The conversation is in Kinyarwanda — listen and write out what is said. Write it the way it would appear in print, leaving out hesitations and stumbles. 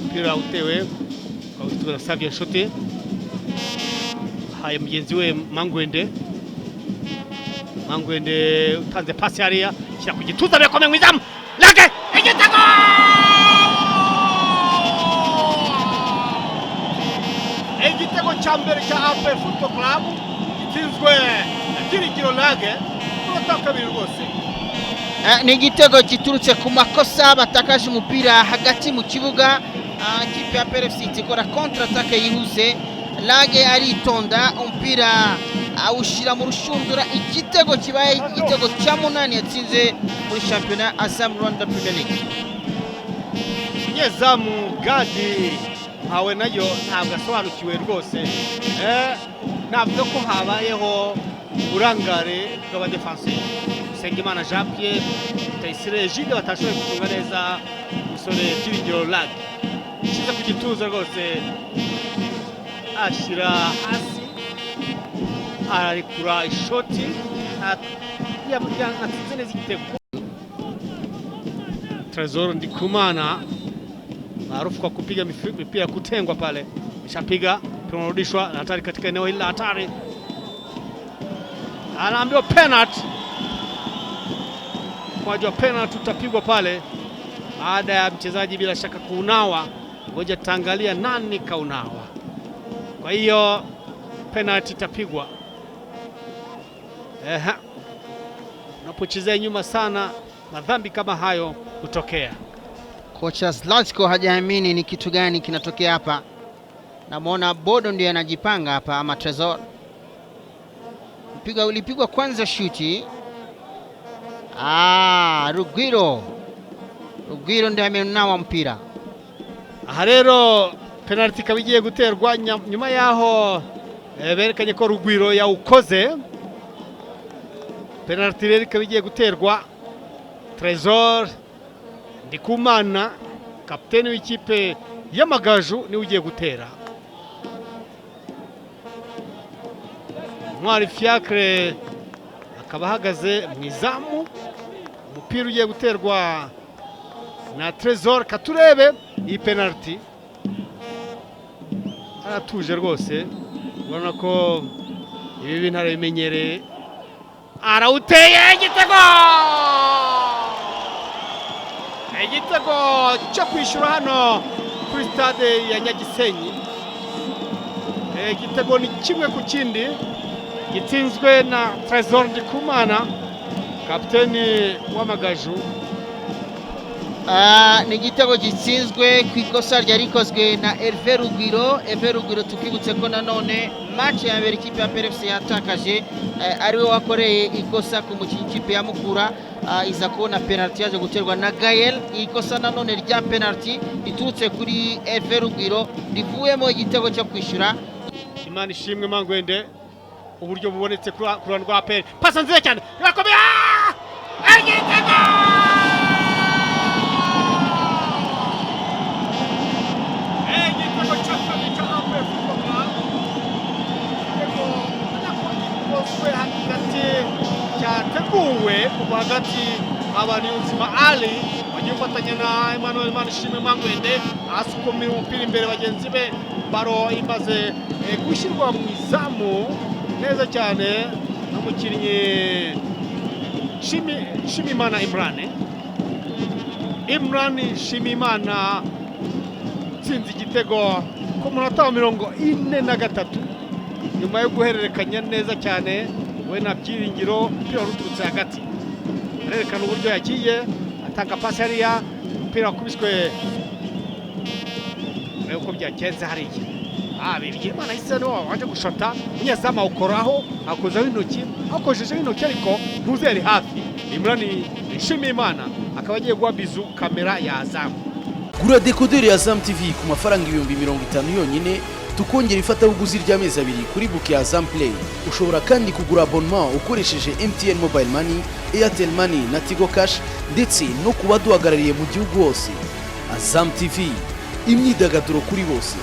Umupira utewe ukaba na Savio Nshuti, haye mugenzi we Mangwende. Mangwende utanze pasi hariya, shyira ku gituza, birakomeye mu izamu. Lage, igitego! Igitego cya mbere cya APR Football Club gitsinzwe na Byiringiro Lage, umunota wa kabiri rwose. Ni igitego giturutse ku makosa, batakaje umupira hagati mu kibuga. Ikipe ya APR FC ikora contre attaque yihuse. Lage aritonda, umupira awushyira mu rushundura. Igitego kibaye igitego cya munani yatsinze muri shampiyona Azam Rwanda Premier League. Umunyezamu Gadi Mpawe nayo ntabwo asobanukiwe rwose. Navuga ko habayeho uburangare bw'abadefanseri, Usengimana Jean Pierre, Rutayisire Egide, batashoboye gucunga neza umusore Byiringiro Lage. Ishyize ku gituza rwose, ashyira hasi, ararekura ishoti, yatsinze neza igitego. Tresor Ndikumana maarufu kwa kupiga mipira ya kutengwa pale, ishapiga mpira unarudishwa na hatari katika eneo hili la hatari, anaambiwa penalty. Mkwaju wa penalty utapigwa pale baada ya mchezaji bila shaka kuunawa. Ngoja tutaangalia nani kaunawa. Kwa hiyo penalty itapigwa. Ehe, unapochezea nyuma sana, madhambi kama hayo hutokea. Kocha Zlatko hajaamini ni kitu gani kinatokea hapa. Namwona Bodo ndiye anajipanga hapa ama Tresor. Mpiga ulipigwa kwanza shuti. Rugwiro. Rugwiro ndiye amenawa mpira. Aha rero penalty ikaba igiye guterwa nyuma yaho berekanye ko Rugwiro yawukoze. Penalty rero ikaba igiye guterwa. Tresor Ndikumana, kapiteni w'ikipe y'Amagaju, niwe ugiye gutera. Ntwari Fiacre akaba ahagaze mu izamu. Umupira ugiye guterwa na Tresor. Katurebe iyi penalty, aratuje rwose, ubona ko ibi bintu arabimenyereye. Arawuteye, igitego! Igitego cyo kwishyura hano kuri stade ya Nyagisenyi. Igitego ni kimwe ku kindi, gitsinzwe na Tresor Ndikumana, kapiteni w'Amagaju. Ni igitego gitsinzwe ku ikosa ryari rikozwe na Hervé Rugwiro. Hervé Rugwiro, tukibutse ko nanone match ya mbere ikipe ya APR FC yatakaje, ariwe wakoreye ikosa ku mukinnyi ikipe ya Mukura, iza kubona penalty yaje guterwa na Gael. Ikosa nanone rya penalty riturutse kuri Hervé Rugwiro rivuyemo igitego cyo kwishyura. Imana ishimwe Mangwende, uburyo bubonetse ku ruhande rwa APR. Pasa nziza cyane, irakomeye! Igitego! Igitego cya kabiri cya APR Football Club, igitego ubona ko gikozwe hagati, cyateguwe kuva hagati. Aba Niyonzima Ali wagiye gufatanya na Emmanuel Manishimwe Mangwende, asukumira umupira imbere bagenzi be. Baro imaze gushyirwa mu izamu neza cyane n'umukinnyi Shimimana Imran. Imran Shimimana utsinze igitego ku munota wa 43, nyuma yo guhererekanya neza cyane we na Byiringiro. Umupira wari uturutse hagati, arerekana uburyo yagiye atanga pasi hariya, umupira wakubiswe. Urebe uko byagenze hariya. Bigirimana ahise niwe waje gushota, umunyezamu awukoraho, akozaho intoki, akojejeho intoki ariko ntuzere hafi. Imran Nshimiyimana akaba agiye guha bizu kamera ya Azam. Gura dekoderi ya Azam TV ku mafaranga 50,000 yonyine, tukongera ifatabuguzi ry'amezi 2 kuri bouquet ya Azam Play. Ushobora kandi kugura abonnement ukoresheje MTN Mobile Money, Airtel Money na Tigo Cash, ndetse no ku baduhagarariye mu gihugu hose. Azam TV, imyidagaduro kuri bose.